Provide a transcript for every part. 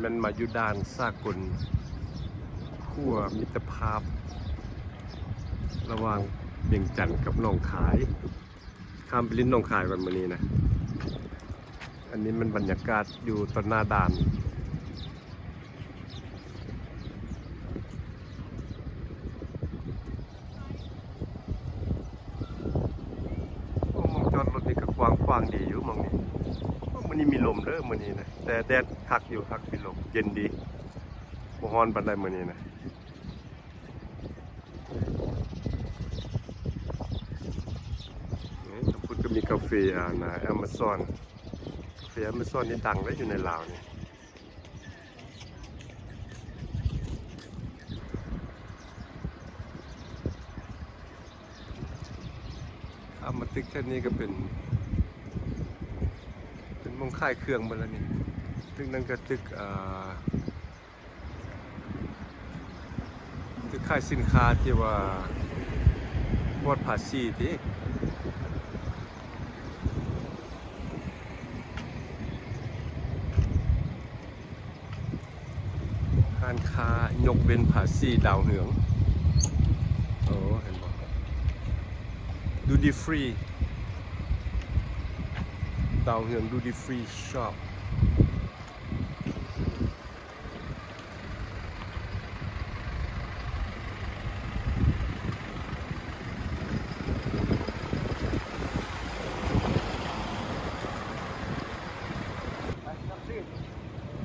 ແມ່ນມາຢູ່ດ່ານສາກົນຂົວມິດຕະພາບ ລະຫວ່າງວຽງຈັນກັບໜອງຄາຍ. ຂ້າມໄປຫຼິ້ນໜອງຄາຍກ່ອນມື້ນີ້ນະ. ອັນນີ້ມັນບັນຍາກາດຢູ່ຕໍ່ໜ້າດ່ານ. ໂອ້ ໝ່ອງຈອດລົດນີ້ກໍກວ້າງຂວາງດີຢູ່ໝ່ອງນີ້. ໂອ້ ມື້ນີ້ມີລົມເດີມື້ນີ້ນະ ແຕ່ແດດຄັກຢູ່ ຄັກ ມີລົມ ເຢັນດີ ບໍ່ຮ້ອນປານໃດມື້ນີ້ນະ. ເອີ ທາງພຸ້ນກໍມີກາເຟ ອາ ນາ Amazon. ກາເຟ Amazon ນີ້ດັງເດ້ຢູ່ໃນລາວນີ້. ຂ້າມມາຕຶກແຖວນີ້ກໍເປັນ ເປັນໝ່ອງຂາຍເຄື່ອງເບິດແລ້ວນີ້. ຕຶກນັ້ນກໍຕຶກ ອ່າ ຄືຂາຍສິນຄ້າທີ່ວ່າປອດພາສີຕິ ຮ້ານຄ້າຍົກເວັ້ນພາສີດາວເຮືອງ. ໂອ້ ເຫັນບໍ່ Duty Free ດາວເຮືອງ Duty Free Shop.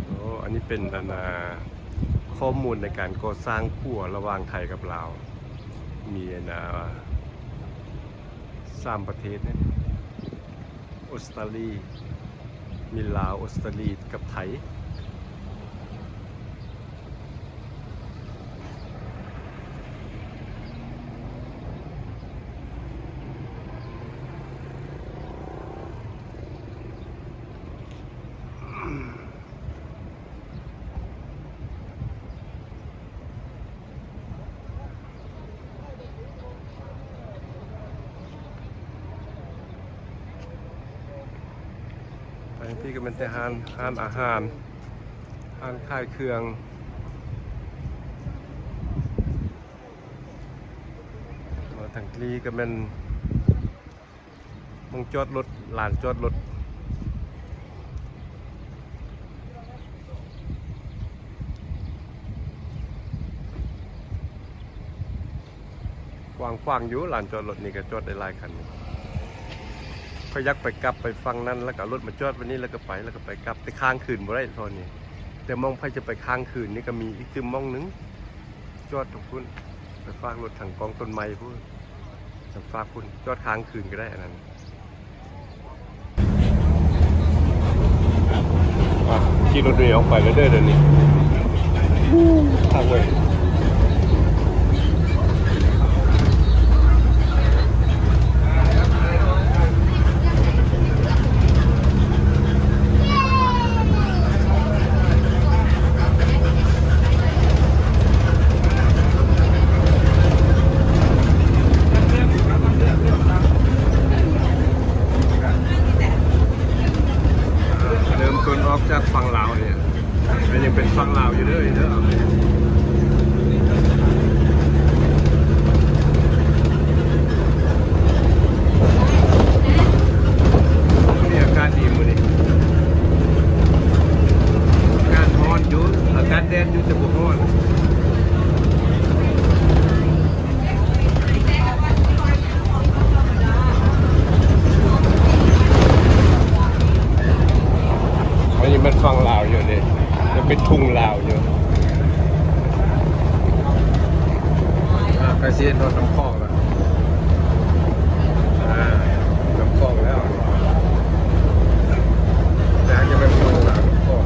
ໂອ້ ອັນນີ້ເປັນ ອັນ ອ່າ ຂໍ້ມູນໃນການກໍ່ສ້າງຂົວລະຫວ່າງໄທກັບລາວ ມີ ອັນ ອ່າ ສາມປະເທດເນາະ ອົດສະຕາລີ ມີລາວ ອົດສະຕາລີ ກັບໄທ. ໄປທາງພີ້ກໍແມ່ນແຕ່ຮ້ານ ຮ້ານອາຫານ ຮ້ານຂາຍເຄື່ອງ. ມາທາງພີ້ກໍແມ່ນ ໝ່ອງຈອດລົດ ລານຈອດລົດ ກວ້າງຂວາງຢູ່. ລານຈອດລົດນີ້ກໍຈອດໄດ້ຫຼາຍຄັນ. ຂ້ອຍຢາກໄປກັບໄປຝັ່ງນັ້ນ ແລ້ວກໍເອົາລົດມາຈອດໄວ້ນີ້ ແລ້ວກໍໄປ ແລ້ວກໍໄປກັບ ແຕ່ຄ້າງຄືນບໍ່ໄດ້ເທົ່ານີ້. ແຕ່ໝ່ອງໃຜຈະໄປຄ້າງຄືນນີ້ ກໍມີອີກຕື່ມໝ່ອງໜຶ່ງ ຈອດທາງພຸ້ນ ໄປຝາກລົດທາງກ້ອງຕົ້ນໄມ້ພຸ້ນ ທາງຝາກພຸ້ນ ຈອດຄ້າງຄືນກໍໄດ້ ອັນນັ້ນ. ອ່ະ ຂີ່ລົດເມອອກໄປແລ້ວເດີ ດຽວນີ້ ຄັກເວີຍ. ເລີ່ມຕົ້ນອອກຈາກຝັ່ງລາວນີ້ ມັນຍັງເປັນຝັ່ງລາວຢູ່ເດີ ເດີ. ມື້ນີ້ອາກາດດີມື້ນີ້ ອາກາດຮ້ອນຢູ່ ອາກາດແດດຢູ່ ແຕ່ບໍ່ຮ້ອນ. ອັນນີ້ແມ່ນຝັ່ງລາວຢູ່ເດ້ ຍັງເປັນທົ່ງລາວຢູ່. ອ່າ ໃກ້ຊິຮອດນ້ຳຂອງແລ້ວ ອ່າ ນ້ຳຂອງແລ້ວ ແຕ່ອາດຈະແມ່ນຝັ່ງລາວນ້ຳຂອງ.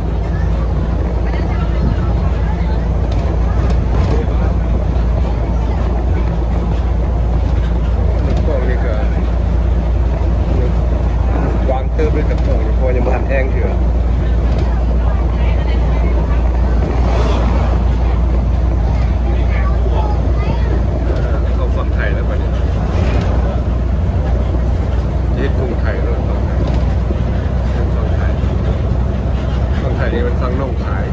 ນ້ຳຂອງນີ້ກໍກວ້າງເຕີບເລີຍ ນ້ຳຂອງນີ້ ເພາະວ່າຍັງບໍ່ທັນແຫ້ງເທື່ອ. ເຂົ້າຝັ່ງໄທແລ້ວບັດນີ້ ເຮັດກຸງໄທແລ້ວ ຝັ່ງໄທ ຝັ່ງໄທນີ້ແມ່ນຝັ່ງໜອງຄາຍ.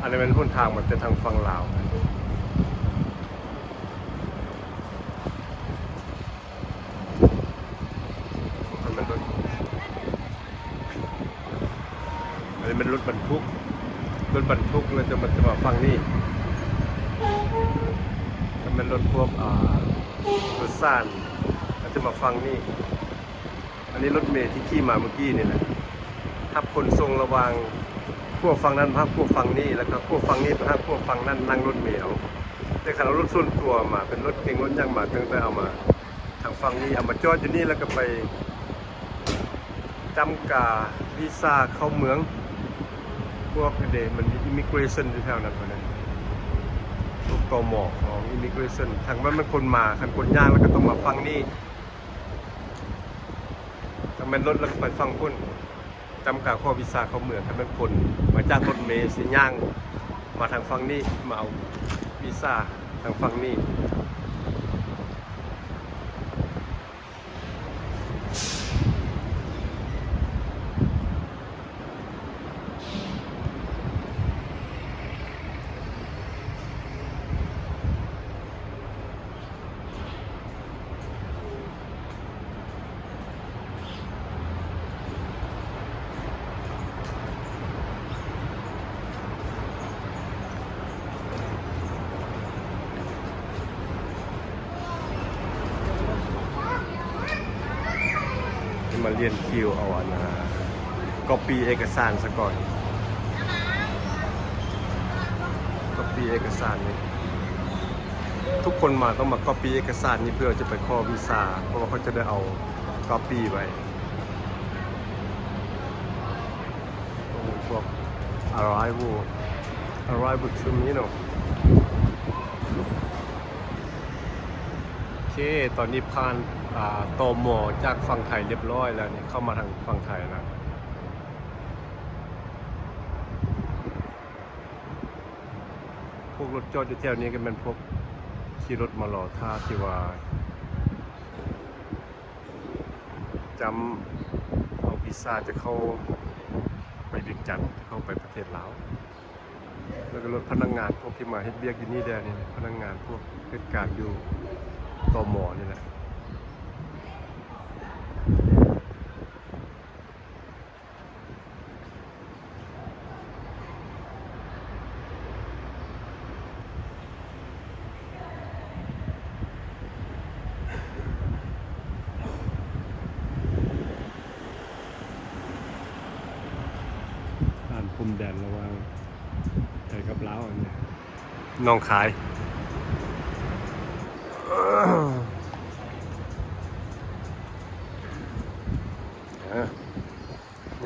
ອັນນີ້ແມ່ນຫົນທາງມາແຕ່ທາງຝັ່ງລາວ. ມັນລົດ ອັນນີ້ແມ່ນລົດບັນທຸກ, ລົດບັນທຸກແລ້ວຈະມາ ຈະມາຝັ່ງນີ້. ຖ້າແມ່ນລົດພວກ ອ່າ ໂດຍສານ ກໍຈະມາຝັ່ງນີ້. ອັນນີ້ລົດເມທີ່ຂີ່ມາເມື່ອກີ້ນີ້ແຫຼະ ຮັບຂົນສົ່ງລະຫວ່າງຂົວຝັ່ງນັ້ນມາຫາຂົວຝັ່ງນີ້ ແລ້ວກໍຂົວຝັ່ງນີ້ໄປຫາຂົວຝັ່ງນັ້ນ ນັ່ງລົດເມເອົາ. ແຕ່ຄັນເອົາລົດສ່ວນຕົວມາ ເປັນລົດເກັງລົດຫຍັງມາ ຕັ້ງແຕ່ເອົາມາທາງຝັ່ງນີ້ ເອົາມາຈອດຢູ່ນີ້ ແລ້ວກໍໄປຈ້ຳກາວີຊາເຂົ້າເມືອງ. ພວກເດ ມັນມີ immigration ຢູ່ແຖວນັ້ນພຸ້ນນະ ພວກ ຕມ ຂອງ immigration. ທາງນັ້ນມັນຄົນມາ ຄັນຄົນຍ່າງແລ້ວກໍຕ້ອງມາຝັ່ງນີ້. ຖ້າແມ່ນລົດແລ້ວກໍໄປຝັ່ງພຸ້ນ ຈ້ຳກາຂໍວີຊາເຂົ້າເມືອງ. ຖ້າແມ່ນຄົນມາຈາກລົດເມ ຊິຍ່າງມາທາງຝັ່ງນີ້ ມາເອົາວີຊາທາງຝັ່ງນີ້. ມາລຽນຄິວເອົາອັນນ່າ copy ເອກະສານສາກ່ອນ. copy ເອກະສານນີ້ ທຸກຄົນມາຕ້ອງມາ copy ເອກະສານນີ້ ເພື່ອຈະໄປຂໍວີຊາ ເພາະວ່າເຂົາຈະໄດ້ເອົາ copy ໄວ້. ພວກ arrival arrival to Mino. ໂອເຄ ຕອນນີ້ຜ່ານ ອ່າ ຕມ ຈາກຝັ່ງໄທລຽບຮ້ອຍແລ້ວນີ້ ເຂົ້າມາທາງຝັ່ງໄທແລ້ວ. ພວກລົດຈອດຢູ່ແຖວນີ້ກໍແມ່ນພວກຂີ່ລົດມາລໍຖ້າທີ່ວ່າ ຈຳເອົາວີຊາຈະເຂົ້າໄປວຽງຈັນ ຈະເຂົ້າໄປປະເທດລາວ. ແລ້ວກໍລົດພະນັກງານພວກທີ່ມາເຮັດວຽກຢູ່ນີ້ແດ່ນີ້ ພະນັກງານພວກເຮັດການຢູ່ ຕມ ນີ້ແຫຼະ. ຜ່ານພົມແດນລະຫວ່າງໄທກັບລາວ ອັນນີ້ ໜອງຄາຍ.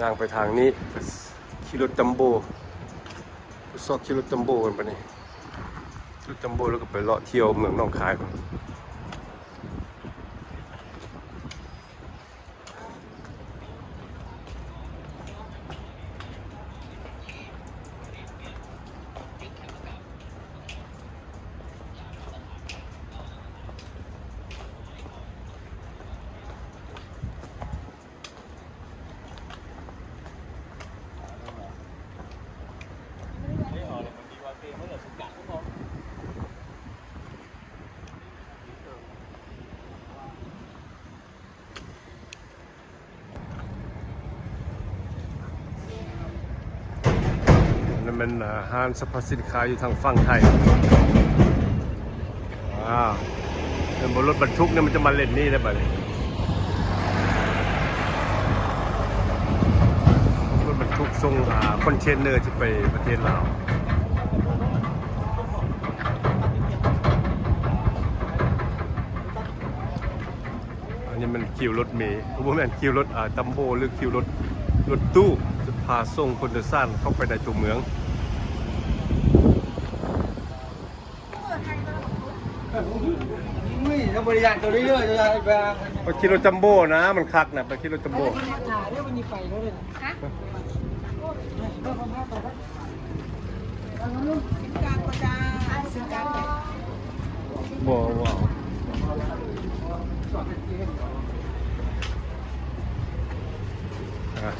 ຍ່າງໄປທາງນີ້ ຂີ່ລົດຈັມໂບ້ ຊອກຂີ່ລົດຈັມໂບ້ກັນບາດນີ້ ລົດຈັມໂບ້ ແລ້ວກໍໄປເລາະທ່ຽວເມືອງໜອງຄາຍ. ນັ້ນແມ່ນ ອ່າ ຮ້ານສະພະສິນຄ້າຢູ່ທາງຝັ່ງໄທ. ວ້າວ ເຫັນບໍ່ ລົດບັນທຸກນີ້ມັນຈະມາເລນນີ້ໄດ້ບາດນີ້ ລົດບັນທຸກສົ່ງ ອ່າ ຄອນເທນເນີທີ່ໄປປະເທດລາວ. ອັນນີ້ມັນຄິວລົດເມ ບໍ່ແມ່ນ ຄິວລົດ ອ່າ ຕັມໂບ ຫຼື ຄິວລົດ ລົດຕູ້ ຈະພາສົ່ງຄົນໂດຍສານເຂົ້າໄປໃນຕົວເມືອງ. ໄປຂີ່ລົດຈັມໂບ້ນະ ມັນຄັກນະ ໄປຂີ່ລົດຈັມໂບ້. ບໍ່ ບໍ່ ອ່ະ.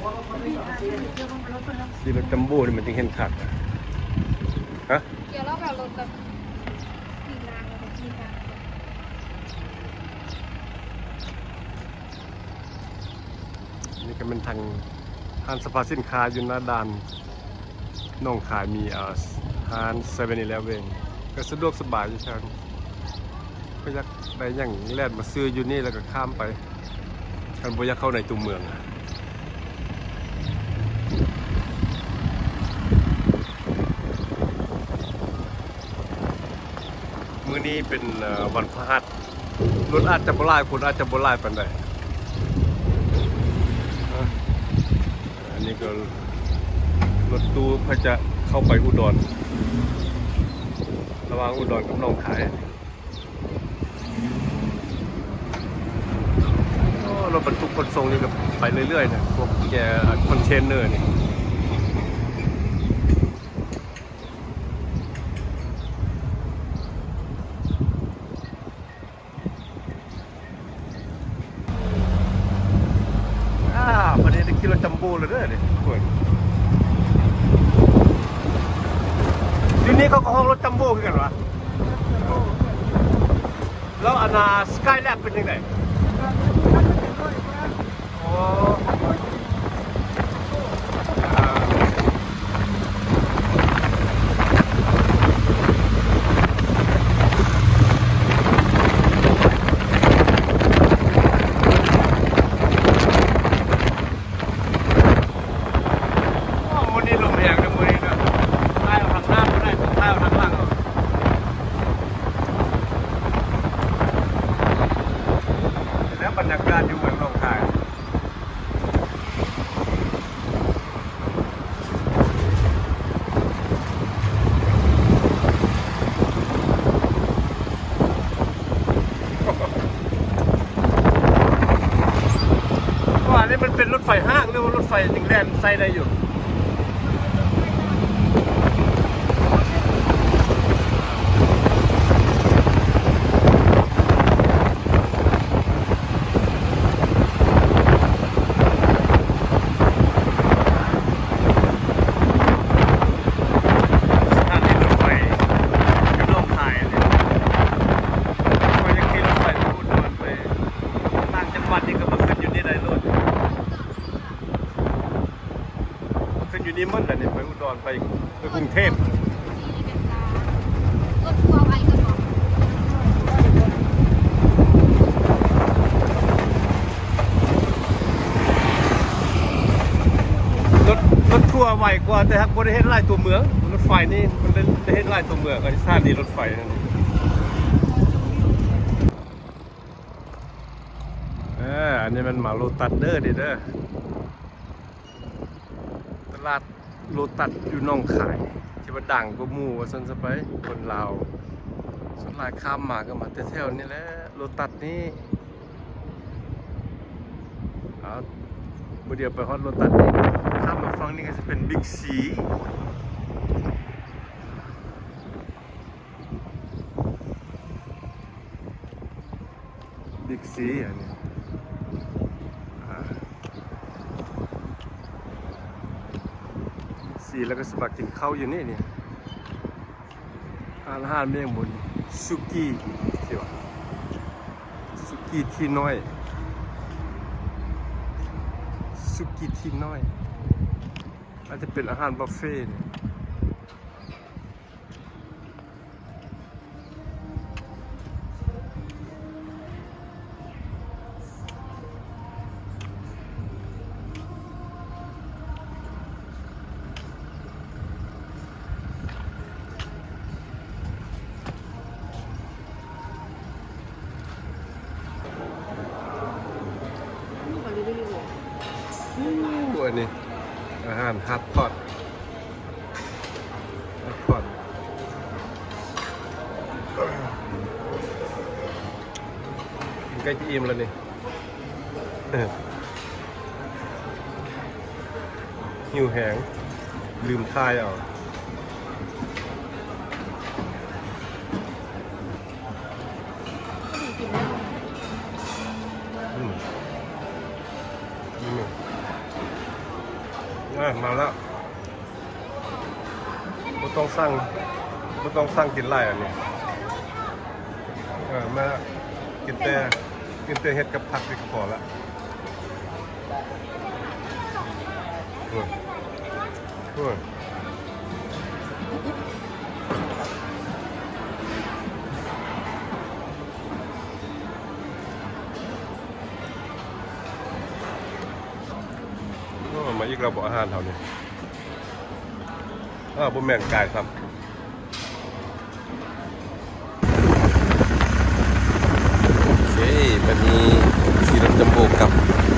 ຂີ່ລົດຈັມໂບ້ນີ້ມັນຈຶ່ງເຫັນຄັກ. ຮະ? ກ່ຽວລາວແບບລົດແບບ ນີ້ກໍແມ່ນທາງຮ້ານສະພາສິນຄ້າຢູ່ໜ້າດ່ານໜອງຄາຍ ມີ ເອີ ຮ້ານເຊເວັນອີເລບເວັນ ກໍສະດວກສະບາຍຢູ່ຊັ້ນ. ກໍຢາກໄດ້ຫຍັງແລ່ນມາຊື້ຢູ່ນີ້ ແລ້ວກໍຂ້າມໄປ ຄັນບໍ່ຢາກເຂົ້າໃນຕົວເມືອງ. ມື້ນີ້ເປັນ ເອີ ວັນພະຫັດ ລົດອາດຈະບໍ່ຫຼາຍ ຄົນອາດຈະບໍ່ຫຼາຍປານໃດ. ອັນນີ້ກໍລົດຕູ້ເພື່ອຈະເຂົ້າໄປອຸດອນ ລະຫວ່າງອຸດອນກັບໜອງຄາຍ. ໂອ້ ລົດບັນທຸກຂົນສົ່ງນີ້ກໍໄປເລື້ອຍໆນະ ພວກແກ່ຄອນເທນເນີນີ້. ອ່າ ບັດນີ້ໄດ້ຂີ່ລົດຈັມໂບ້ແລ້ວເດີນີ້ ໂອ້ຍ ຢູ່ນີ້ເຂົາກໍຮ້ອງລົດຈັມໂບ້ຄືກັນຫວາ? ແລ້ວອັນນ່າ ສະກາຍແລັບເປັນຈັ່ງໃດ? ໂອ້ ມື້ນີ້ລົມແຮງເດີມື້ນີ້ເດີ ຖ່າຍທາງໜ້າບໍ່ໄດ້ ຕ້ອງຖ່າຍທາງຫຼັງເອົາ. ແລ້ວບັນຍາກາດຢູ່ເມືອງໜອງຄາຍ ວ່ານີ້ມັນເປັນລົດໄຟຮ້າງ ຫຼືວ່າລົດໄຟຍັງແລ່ນໃຊ້ໄດ້ຢູ່? ສະຖານີລົດໄຟຢູ່ໜອງຄາຍນີ້ ຂ້ອຍຍັງຂີ່ລົດໄຟໄປອຸດອນ ໄປຕ່າງຈັງຫວັດນີ້ກໍມາຂຶ້ນຢູ່ນີ້ໄດ້ໂລດ. ຂຶ້ນຢູ່ນີ້ໝົດແຫຼະນີ້ ໄປອຸດອນ ໄປ ໄປກຸງເທບ. ລົດ ລົດທົວໄວກວ່າ ແຕ່ຫາກບໍ່ໄດ້ເຮັດຫຼາຍຕົວເມືອງ. ລົດໄຟນີ້ມັນໄດ້ ໄດ້ເຮັດຫຼາຍຕົວເມືອງ ອັນນີ້ສະຖານີລົດໄຟນັ້ນ. ເອີ ອັນນີ້ແມ່ນມາໂລຕັດເດີ ນີ້ເດີ ຕະຫຼາດໂລຕັດຢູ່ໜອງຄາຍ ທີ່ວ່າດັງກວ່າໝູ່ວ່າຊັ້ນຊະໄປ. ຄົນລາວສ່ວນຫຼາຍຂ້າມມາກໍມາແຕ່ແຖວນີ້ແຫຼະ ໂລຕັດນີ້. ເອົາ ບໍ່ດຽວໄປຮອດໂລຕັດນີ້ ຂ້າມມາຝັ່ງນີ້ກໍຊິເປັນບິກຊີ. ບິກຊີ ອັນນີ້ ອ່າ ບີກຊີ ແລ້ວກໍຊິມາກິນເຂົ້າຢູ່ນີ້ນີ້ ຮ້ານອາຫານແມ່ງບຸນ ສຸກີ້ ຊິວ່າ ສຸກີ້ທີ່ນ້ອຍ ສຸກີ້ທີ່ນ້ອຍ ອາດຈະເປັນອາຫານບຸບເຟນີ້. ໂອ້ ອັນນີ້ອາຫານຮອດພອດ ຮອດພອດ ໃກ້ຈະອີ່ມແລ້ວນີ້. ຫິວແຮງ ລືມຖ່າຍເອົາ. ອືມ ນີ້ແມ່ນ ເອີ ມາແລ້ວ ບໍ່ຕ້ອງສັ່ງ ບໍ່ຕ້ອງສັ່ງກິນຫຼາຍອັນນີ້ ເອີ ມາກິນແຕ່ ກິນແຕ່ເຫັດກັບຜັກນີ້ກໍພໍລະ. ໂອ້ຍ ໂອ້ຍ ໂອ້ ມາອີກແລ້ວບໍ ອາຫານເຮົານີ້? ເອີ ບໍ່ແມ່ນກາຍຊ້ຳ. ໂອເຄ ບັດນີ້ຂີ່ລົດຈັມໂບ້ກັບ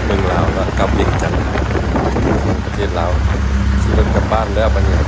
ເມືອງລາວລະ ກັບວຽງຈັນ ປະເທດລາວ ຂີ່ລົດກັບບ້ານແລ້ວບັດນີ້.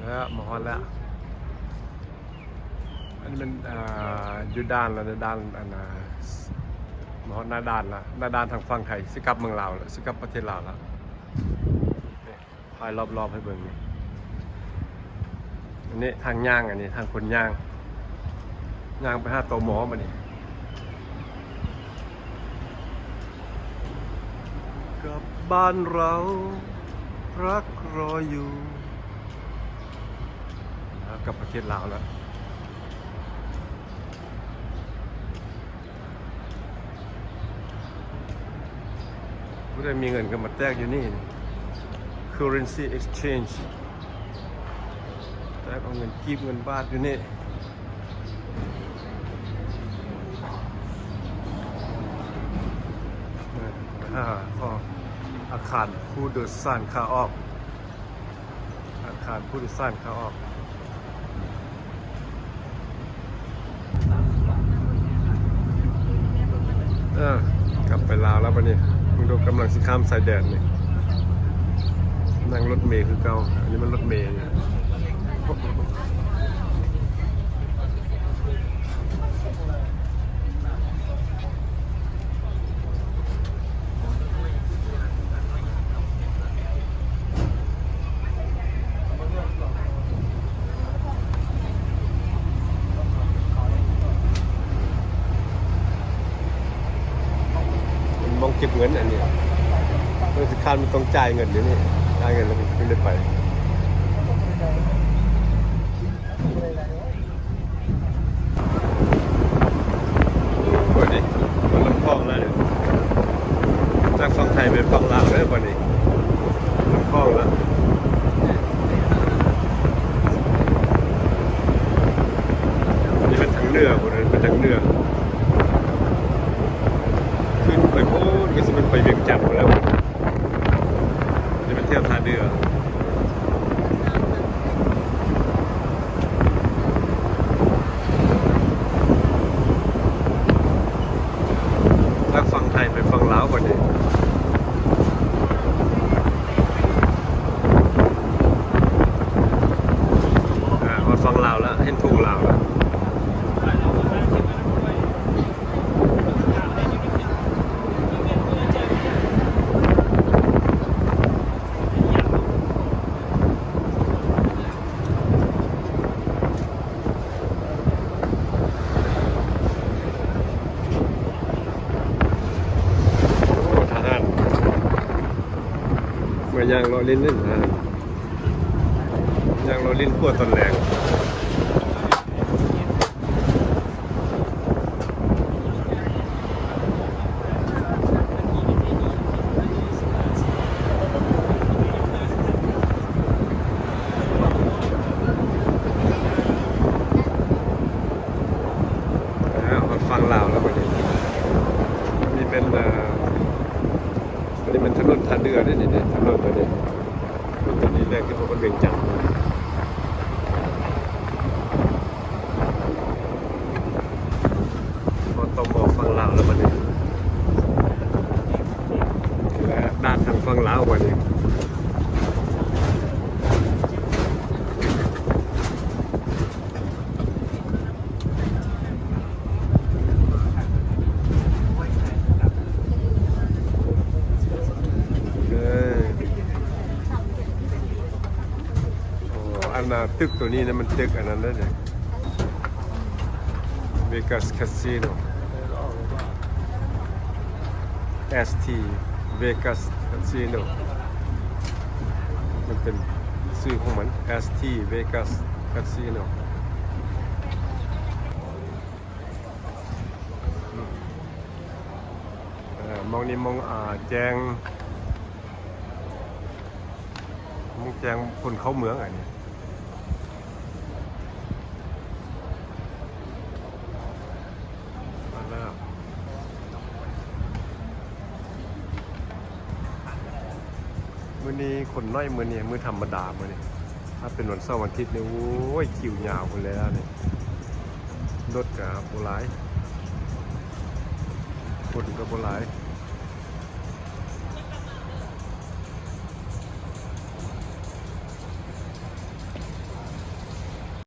ເອີ ມາຮອດແລ້ວ. ອັນນີ້ແມ່ນ ອ່າ ຢູ່ດ່ານລະ ດ່ານ ອັນນ່າ ມາຮອດໜ້າດ່ານລະ ໜ້າດ່ານທາງຝັ່ງໄທ ຊິກັບເມືອງລາວລະ ຊິກັບປະເທດລາວລະ. ນີ້ ຖ່າຍລອບໆໃຫ້ເບິ່ງນີ້ ອັນນີ້ທາງຍ່າງ ອັນນີ້ທາງຄົນຍ່າງ ຍ່າງໄປຫາ ຕມ ບັດນີ້. ກັບບ້ານເຮົາ ຮັກລໍຢູ່ ກັບປະເທດລາວແລ້ວ. ຜູ້ໃດມີເງິນກໍມາແຕກຢູ່ນີ້ currency exchange ແຕກເອົາເງິນກີບເງິນບາດຢູ່ນີ້. ອາ ອາຄານຜູ້ໂດຍສານຂາອອກ ອາຄານຜູ້ໂດຍສານຂາອອກ. ເອີ ກັບໄປລາວແລ້ວບັດນີ້. ເບິ່ງດູ ກຳລັງຊິຂ້າມຊາຍແດນນີ້ ນັ່ງລົດເມຄືເກົ່າ. ອັນນີ້ມັນລົດເມ. ມັນໝ່ອງເກັບເງິນອັນນີ້ ເອີ ຊິຂ້າມມັນຕ້ອງຈ່າຍເງິນຢູ່ນີ້ ຈ່າຍເງິນແລ້ວມັນຈຶ່ງໄດ້ໄປ. ໂອ້ຍ ນີ້ ມັນລຳພອງແລ້ວນີ້ ຈາກຝັ່ງໄທໄປຝັ່ງລາວເດີບັດນີ້ ລຳພອງແລ້ວ. ນີ້ເປັນທາງເໜືອພຸ້ນ ເປັນທາງເໜືອ ຂຶ້ນໄປພຸ້ນ ກໍຊິແມ່ນໄປວຽງຈັນພຸ້ນແລ້ວ. ນີ້ເປັນແຖວທ່າເຮືອ ຈາກຝັ່ງໄທໄປຝັ່ງລາວບັດນີ້. ອາ ຮອດຝັ່ງລາວແລ້ວ ເຫັນທຸງລາວແລ້ວ. ໂອ້ ທະຫານ ມາຍ່າງເລາະຫຼິ້ນເດ້ ທະຫານ ຍ່າງເລາະຫຼິ້ນຂົວຕອນແລງ. ອ່າ ຮອດຝັ່ງລາວແລ້ວບັດນີ້. ນີ້ເປັນ ເອີ ອັນນີ້ແມ່ນຖະໜົນທ່າເຮືອເດ້ນີ້ ຖະໜົນຕົວນີ້ ລົດຕົວນີ້ແລ່ນຂຶ້ນຮອດວຽງຈັນ. ຮອດ ຕມ ຝັ່ງລາວແລ້ວບັດນີ້ ແລະ ດ່ານທາງຝັ່ງລາວບັດນີ້. ເອີ ໂອ້ ອັນນ່າ ຕຶກໂຕນີ້ນະ ມັນຕຶກອັນນັ້ນເດ້ ເວກັສຄາຊີໂນ ເອສທີ ເວກັສຄາຊີໂນ ມັນເປັນຊື່ຂອງມັນ ເອສທີ ເວກັສຄາຊີໂນ. ເອີ ໝ່ອງນີ້ໝ່ອງ ອາ ແຈ້ງ ໝ່ອງແຈ້ງຄົນເຂົ້າເມືອງອັນນີ້. ມາແລ້ວ ມື້ນີ້ຄົນໜ້ອຍ ມື້ນີ້ມື້ທຳມະດາ ມື້ນີ້ ຖ້າເປັນວັນເສົາວັນອາທິດນີ້ ໂອ້ຍ ຄິວຍາວພຸ້ນແລ້ວນີ້ ລົດກະບໍ່ຫຼາຍ ຄົນກະບໍ່ຫຼາຍ.